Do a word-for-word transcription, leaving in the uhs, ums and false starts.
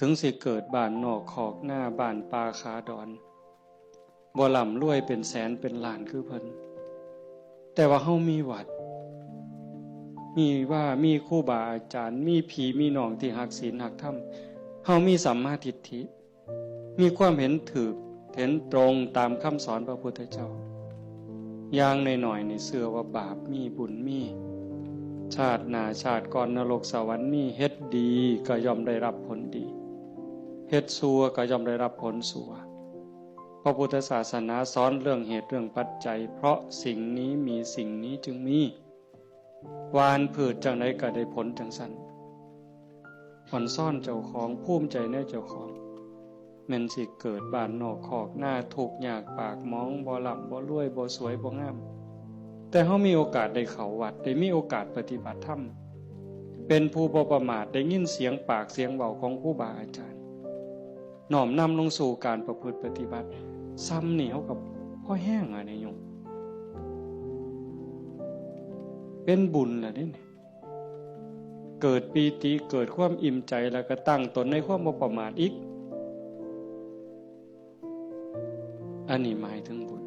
ถึงสิเกิดบ้านนอกคอกนา บ้านป่าขาดอน บ่ร่ำรวยเป็นแสนเป็นล้านคือเพิ่น แต่ว่าเฮามีวัด มีว่า มีครูบาอาจารย์ มีพี่มีน้องที่ฮักศีลฮักธรรม เฮามีสัมมาทิฏฐิ มีความเห็นถูก เห็นตรงตามคำสอนพระพุทธเจ้า อย่างน้อยๆ นี่เชื่อว่าบาปมีบุญมี ชาติหน้าชาติก่อนนรกสวรรค์มี เฮ็ดดีก็ย่อมได้รับผลดี เฮ็ดชั่วก็ย่อมได้รับผลชั่ว พระพุทธศาสนาสอนเรื่องเหตุเรื่องปัจจัย เพราะสิ่งนี้มีสิ่งนี้จึงมี หว่านพืชจั่งใดก็ได้ผลจั่งซั้น อ่อนซ้อนเจ้าของ ภูมิใจในเจ้าของ แม่นสิเกิดบ้านนอกคอกนา ทุกข์ยากปากหมอง บ่ร่ำบ่รวย บ่สวยบ่งาม แต่เฮามีโอกาสได้เข้าวัด ได้มีโอกาสปฏิบัติธรรม เป็นผู้บ่ประมาท ได้ยินเสียงปากเสียงเว้าของครูบาอาจารย์ น้อมนำลงสู่การประพฤติปฏิบัติ ซ้ำนี่เฮาก็พอแฮงอะนี่โยม เป็นบุญล่ะเด้นี่ เกิดปีติ เกิดความอิ่มใจ แล้วก็ตั้งตนในความบ่ประมาทอีก อันนี้หมายถึงบุญ